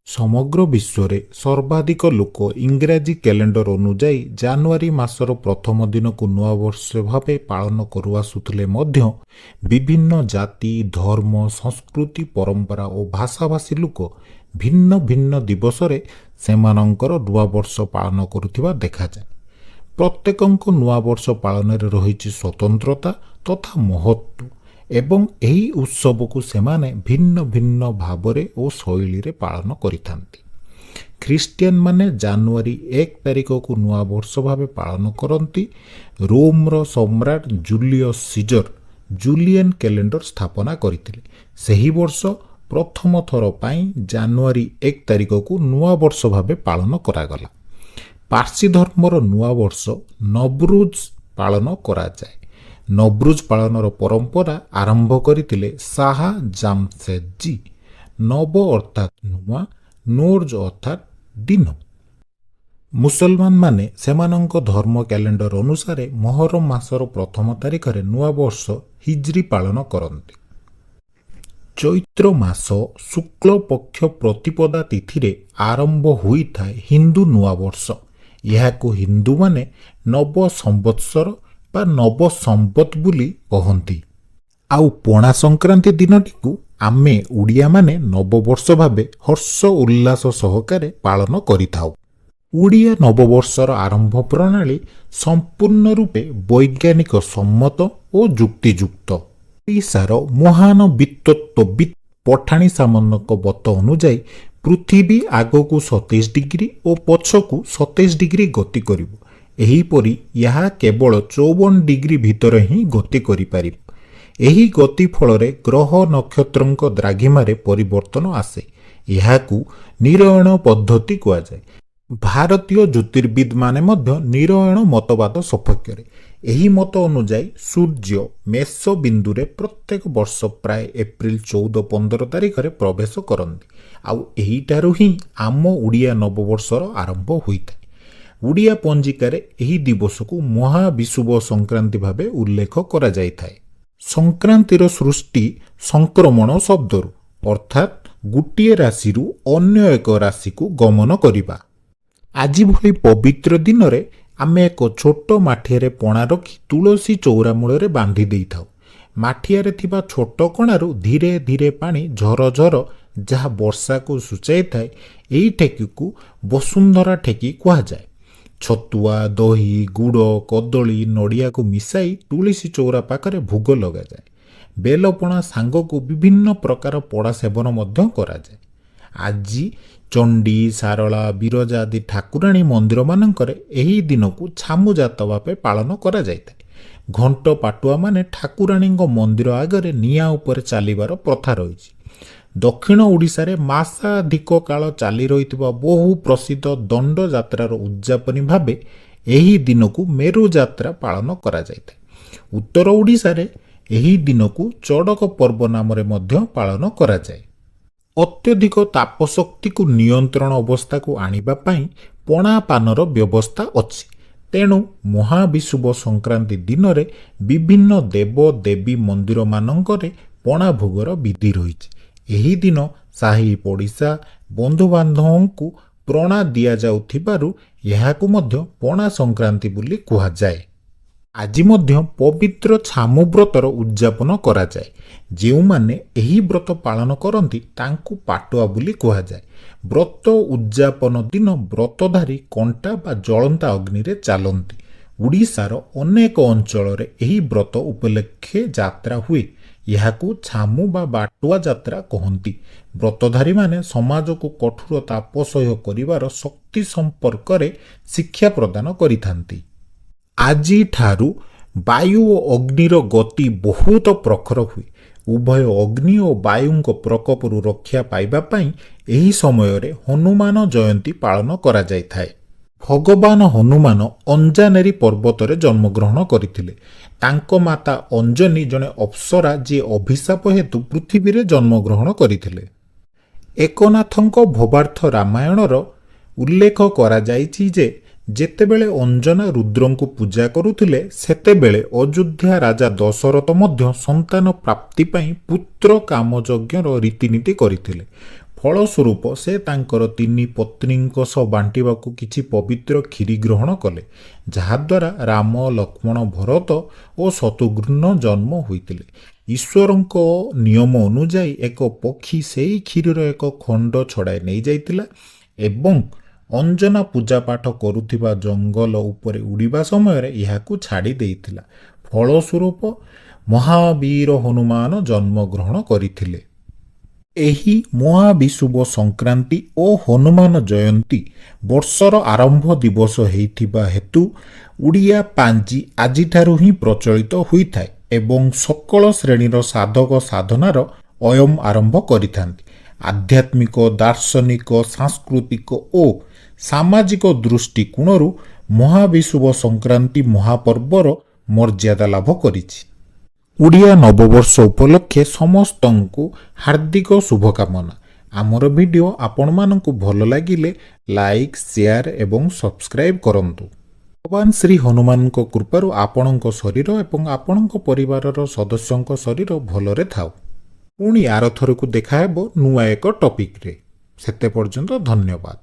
ସମଗ୍ର ବିଶ୍ୱରେ ସର୍ବାଧିକ ଲୋକ ଇଂରାଜୀ କ୍ୟାଲେଣ୍ଡର ଅନୁଯାୟୀ ଜାନୁଆରୀ ମାସର ପ୍ରଥମ ଦିନକୁ ନୂଆବର୍ଷ ଭାବେ ପାଳନ କରୁଆସୁଥିଲେ ମଧ୍ୟ ବିଭିନ୍ନ ଜାତି, ଧର୍ମ, ସଂସ୍କୃତି, ପରମ୍ପରା ଓ ଭାଷାଭାଷୀ ଲୋକ ଭିନ୍ନ ଭିନ୍ନ ଦିବସରେ ସେମାନଙ୍କର ନୂଆବର୍ଷ ପାଳନ କରୁଥିବା ଦେଖାଯାଏ। ପ୍ରତ୍ୟେକଙ୍କ ନୂଆବର୍ଷ ପାଳନରେ ରହିଛି ସ୍ୱତନ୍ତ୍ରତା ତଥା ମହତ୍ତ୍ୱ ଏବଂ ଏହି ଉତ୍ସବକୁ ସେମାନେ ଭିନ୍ନ ଭିନ୍ନ ଭାବରେ ଓ ଶୈଳୀରେ ପାଳନ କରିଥାନ୍ତି। ଖ୍ରୀଷ୍ଟିଆନମାନେ ଜାନୁଆରୀ 1 ତାରିଖକୁ ନୂଆବର୍ଷ ଭାବେ ପାଳନ କରନ୍ତି। ରୋମର ସମ୍ରାଟ ଜୁଲିୟସ୍ ସିଜର ଜୁଲିଆନ କ୍ୟାଲେଣ୍ଡର ସ୍ଥାପନା କରିଥିଲେ। ସେହି ବର୍ଷ ପ୍ରଥମ ଥର ପାଇଁ ଜାନୁଆରୀ 1 ତାରିଖକୁ ନୂଆବର୍ଷ ଭାବେ ପାଳନ କରାଗଲା। ପାର୍ସୀ ଧର୍ମର ନୂଆବର୍ଷ ନବରୁଜ ପାଳନ କରାଯାଏ। ନବରୁଜ ପାଳନର ପରମ୍ପରା ଆରମ୍ଭ କରିଥିଲେ ଶାହା ଜାମଶେଦଜୀ। ନବ ଅର୍ଥାତ୍ ନୂଆ, ନୋର୍ଜ ଅର୍ଥାତ୍ ଦିନ। ମୁସଲମାନମାନେ ସେମାନଙ୍କ ଧର୍ମ କ୍ୟାଲେଣ୍ଡର ଅନୁସାରେ ମହରମ ମାସର ପ୍ରଥମ ତାରିଖରେ ନୂଆବର୍ଷ ହିଜ୍ରି ପାଳନ କରନ୍ତି। ଚୈତ୍ର ମାସ ଶୁକ୍ଳ ପକ୍ଷ ପ୍ରତିପଦା ତିଥିରେ ଆରମ୍ଭ ହୋଇଥାଏ ହିନ୍ଦୁ ନୂଆବର୍ଷ। ଏହାକୁ ହିନ୍ଦୁମାନେ ନବ ସମ୍ବତ୍ସର ବା ନବ ସମ୍ବତ ବୋଲି କହନ୍ତି। ଆଉ ପଣା ସଂକ୍ରାନ୍ତି ଦିନଟିକୁ ଆମେ ଓଡ଼ିଆମାନେ ନବବର୍ଷ ଭାବେ ହର୍ଷ ଉଲ୍ଲାସ ସହକାରେ ପାଳନ କରିଥାଉ। ଓଡ଼ିଆ ନବବର୍ଷର ଆରମ୍ଭ ପ୍ରଣାଳୀ ସମ୍ପୂର୍ଣ୍ଣ ରୂପେ ବୈଜ୍ଞାନିକ ସମ୍ମତ ଓ ଯୁକ୍ତିଯୁକ୍ତ। ଓଡ଼ିଶାର ମହାନ ବିତ୍ତତ୍ତ୍ୱବିତ୍ ପଠାଣି ସାମନ୍ତଙ୍କ ମତ ଅନୁଯାୟୀ ପୃଥିବୀ ଆଗକୁ 27 ଡିଗ୍ରୀ ଓ ପଛକୁ 27 ଡିଗ୍ରୀ ଗତି କରିବ। ଏହିପରି ଏହା କେବଳ 54 ଡିଗ୍ରୀ ଭିତରେ ହିଁ ଗତି କରିପାରିବ। ଏହି ଗତି ଫଳରେ ଗ୍ରହ ନକ୍ଷତ୍ରଙ୍କ ଦ୍ରାଘିମାରେ ପରିବର୍ତ୍ତନ ଆସେ। ଏହାକୁ ନିରୟଣ ପଦ୍ଧତି କୁହାଯାଏ। ଭାରତୀୟ ଜ୍ୟୋତିର୍ବିଦମାନେ ମଧ୍ୟ ନିରୟଣ ମତବାଦ ସପକ୍ଷରେ। ଏହି ମତ ଅନୁଯାୟୀ ସୂର୍ଯ୍ୟ ମେଷ ବିନ୍ଦୁରେ ପ୍ରତ୍ୟେକ ବର୍ଷ ପ୍ରାୟ ଏପ୍ରିଲ 14-15 ତାରିଖରେ ପ୍ରବେଶ କରନ୍ତି, ଆଉ ଏହିଠାରୁ ହିଁ ଆମ ଓଡ଼ିଆ ନବବର୍ଷର ଆରମ୍ଭ ହୋଇଥାଏ। ଓଡ଼ିଆ ପଞ୍ଜିକାରେ ଏହି ଦିବସକୁ ମହାବିଷୁବ ସଂକ୍ରାନ୍ତି ଭାବେ ଉଲ୍ଲେଖ କରାଯାଇଥାଏ। ସଂକ୍ରାନ୍ତିର ସୃଷ୍ଟି ସଂକ୍ରମଣ ଶବ୍ଦରୁ, ଅର୍ଥାତ୍ ଗୋଟିଏ ରାଶିରୁ ଅନ୍ୟ ଏକ ରାଶିକୁ ଗମନ କରିବା। ଆଜି ଭଳି ପବିତ୍ର ଦିନରେ ଆମେ ଏକ ଛୋଟ ମାଠିଆରେ ପଣା ରଖି ତୁଳସୀ ଚଉରା ମୂଳରେ ବାନ୍ଧି ଦେଇଥାଉ। ମାଠିଆରେ ଥିବା ଛୋଟ କଣାରୁ ଧୀରେ ଧୀରେ ପାଣି ଝର ଝର ଯାହା ବର୍ଷାକୁ ସୂଚାଇଥାଏ। ଏହି ଠେକିକୁ ବସୁନ୍ଧରା ଠେକି କୁହାଯାଏ। ଛତୁଆ, ଦହି, ଗୁଡ଼, କଦଳୀ, ନଡ଼ିଆକୁ ମିଶାଇ ତୁଳସୀ ଚଉରା ପାଖରେ ଭୋଗ ଲଗାଯାଏ। ବେଲପଣା ସାଙ୍ଗକୁ ବିଭିନ୍ନ ପ୍ରକାର ପଣା ସେବନ ମଧ୍ୟ କରାଯାଏ। ଆଜି ଚଣ୍ଡୀ, ଶାରଳା, ବିରଜା ଆଦି ଠାକୁରାଣୀ ମନ୍ଦିରମାନଙ୍କରେ ଏହି ଦିନକୁ ଛାମୁଜାତ ଭାବେ ପାଳନ କରାଯାଇଥାଏ। ଘଣ୍ଟ ପାଟୁଆମାନେ ଠାକୁରାଣୀଙ୍କ ମନ୍ଦିର ଆଗରେ ନିଆଁ ଉପରେ ଚାଲିବାର ପ୍ରଥା ରହିଛି। ଦକ୍ଷିଣ ଓଡ଼ିଶାରେ ମାସାଧିକ କାଳ ଚାଲି ରହିଥିବା ବହୁ ପ୍ରସିଦ୍ଧ ଦଣ୍ଡଯାତ୍ରାର ଉଦଯାପନୀ ଭାବେ ଏହି ଦିନକୁ ମେରୁ ଯାତ୍ରା ପାଳନ କରାଯାଇଥାଏ। ଉତ୍ତର ଓଡ଼ିଶାରେ ଏହି ଦିନକୁ ଚଡ଼କ ପର୍ବ ନାମରେ ମଧ୍ୟ ପାଳନ କରାଯାଏ। ଅତ୍ୟଧିକ ତାପଶକ୍ତିକୁ ନିୟନ୍ତ୍ରଣ ଅବସ୍ଥାକୁ ଆଣିବା ପାଇଁ ପଣା ପାନର ବ୍ୟବସ୍ଥା ଅଛି। ତେଣୁ ମହାବିଷୁବ ସଂକ୍ରାନ୍ତି ଦିନରେ ବିଭିନ୍ନ ଦେବ ଦେବୀ ମନ୍ଦିରମାନଙ୍କରେ ପଣା ଭୋଗର ବିଧି ରହିଛି। ଏହି ଦିନ ସାହି ପଡ଼ିଶା, ବନ୍ଧୁବାନ୍ଧବଙ୍କୁ ପଣା ଦିଆଯାଉଥିବାରୁ ଏହାକୁ ମଧ୍ୟ ପଣା ସଂକ୍ରାନ୍ତି ବୋଲି କୁହାଯାଏ। ଆଜି ମଧ୍ୟ ପବିତ୍ର ଛାମୁ ବ୍ରତର ଉଦଯାପନ କରାଯାଏ। ଯେଉଁମାନେ ଏହି ବ୍ରତ ପାଳନ କରନ୍ତି, ତାଙ୍କୁ ପାଟୁଆ ବୋଲି କୁହାଯାଏ। ବ୍ରତ ଉଦଯାପନ ଦିନ ବ୍ରତଧାରୀ କଣ୍ଟା ବା ଜଳନ୍ତା ଅଗ୍ନିରେ ଚାଲନ୍ତି। ଓଡ଼ିଶାର ଅନେକ ଅଞ୍ଚଳରେ ଏହି ବ୍ରତ ଉପଲକ୍ଷେ ଯାତ୍ରା ହୁଏ। ଏହାକୁ ଛାମୁ ବା ବାଟୁଆ ଯାତ୍ରା କହନ୍ତି। ବ୍ରତଧାରୀମାନେ ସମାଜକୁ କଠୋର ତାପ ସହ୍ୟ କରିବାର ଶକ୍ତି ସମ୍ପର୍କରେ ଶିକ୍ଷା ପ୍ରଦାନ କରିଥାନ୍ତି। ଆଜିଠାରୁ ବାୟୁ ଓ ଅଗ୍ନିର ଗତି ବହୁତ ପ୍ରଖର ହୁଏ। ଉଭୟ ଅଗ୍ନି ଓ ବାୟୁଙ୍କ ପ୍ରକୋପରୁ ରକ୍ଷା ପାଇବା ପାଇଁ ଏହି ସମୟରେ ହନୁମାନ ଜୟନ୍ତୀ ପାଳନ କରାଯାଇଥାଏ। ଭଗବାନ ହନୁମାନ ଅଞ୍ଜାନେରୀ ପର୍ବତରେ ଜନ୍ମଗ୍ରହଣ କରିଥିଲେ। ତାଙ୍କ ମାତା ଅଞ୍ଜନୀ ଜଣେ ଅପ୍ସରା, ଯିଏ ଅଭିଶାପ ହେତୁ ପୃଥିବୀରେ ଜନ୍ମଗ୍ରହଣ କରିଥିଲେ। ଏକନାଥଙ୍କ ଭବାର୍ଥ ରାମାୟଣର ଉଲ୍ଲେଖ କରାଯାଇଛି ଯେ ଯେତେବେଳେ ଅଞ୍ଜନା ରୁଦ୍ରଙ୍କୁ ପୂଜା କରୁଥିଲେ, ସେତେବେଳେ ଅଯୋଧ୍ୟା ରାଜା ଦଶରଥ ମଧ୍ୟ ସନ୍ତାନ ପ୍ରାପ୍ତି ପାଇଁ ପୁତ୍ର କାମଯଜ୍ଞର ରୀତିନୀତି କରିଥିଲେ। ଫଳସ୍ୱରୂପ ସେ ତାଙ୍କର ତିନି ପତ୍ନୀଙ୍କ ସହ ବାଣ୍ଟିବାକୁ କିଛି ପବିତ୍ର କ୍ଷୀରି ଗ୍ରହଣ କଲେ, ଯାହାଦ୍ୱାରା ରାମ, ଲକ୍ଷ୍ମଣ, ଭରତ ଓ ଶତ୍ରୁଘ୍ନ ଜନ୍ମ ହୋଇଥିଲେ। ଈଶ୍ୱରଙ୍କ ନିୟମ ଅନୁଯାୟୀ ଏକ ପକ୍ଷୀ ସେହି କ୍ଷୀରିର ଏକ ଖଣ୍ଡ ଛଡ଼ାଇ ନେଇଯାଇଥିଲା ଏବଂ ଅଞ୍ଜନା ପୂଜାପାଠ କରୁଥିବା ଜଙ୍ଗଲ ଉପରେ ଉଡ଼ିବା ସମୟରେ ଏହାକୁ ଛାଡ଼ି ଦେଇଥିଲା। ଫଳସ୍ୱରୂପ ମହାବୀର ହନୁମାନ ଜନ୍ମଗ୍ରହଣ କରିଥିଲେ। ଏହି ମହାବିଷୁବ ସଂକ୍ରାନ୍ତି ଓ ହନୁମାନ ଜୟନ୍ତୀ ବର୍ଷର ଆରମ୍ଭ ଦିବସ ହେଇଥିବା ହେତୁ ଓଡ଼ିଆ ପାଞ୍ଜି ଆଜିଠାରୁ ହିଁ ପ୍ରଚଳିତ ହୋଇଥାଏ ଏବଂ ସକଳ ଶ୍ରେଣୀର ସାଧକ ସାଧନାର ଅୟମ ଆରମ୍ଭ କରିଥାନ୍ତି। ଆଧ୍ୟାତ୍ମିକ, ଦାର୍ଶନିକ, ସାଂସ୍କୃତିକ ଓ ସାମାଜିକ ଦୃଷ୍ଟିକୋଣରୁ ମହାବିଷୁବ ସଂକ୍ରାନ୍ତି ମହାପର୍ବର ମର୍ଯ୍ୟାଦା ଲାଭ କରିଛି। ଓଡ଼ିଆ ନବବର୍ଷ ଉପଲକ୍ଷେ ସମସ୍ତଙ୍କୁ ହାର୍ଦ୍ଦିକ ଶୁଭକାମନା। ଆମର ଭିଡ଼ିଓ ଆପଣମାନଙ୍କୁ ଭଲ ଲାଗିଲେ ଲାଇକ୍, ସେୟାର ଏବଂ ସବସ୍କ୍ରାଇବ୍ କରନ୍ତୁ। ଭଗବାନ ଶ୍ରୀ ହନୁମାନଙ୍କ କୃପାରୁ ଆପଣଙ୍କ ଶରୀର ଏବଂ ଆପଣଙ୍କ ପରିବାରର ସଦସ୍ୟଙ୍କ ଶରୀର ଭଲରେ ଥାଉ। ପୁଣି ଆରଥରକୁ ଦେଖାହେବ ନୂଆ ଏକ ଟପିକ୍ରେ। ସେତେ ପର୍ଯ୍ୟନ୍ତ ଧନ୍ୟବାଦ।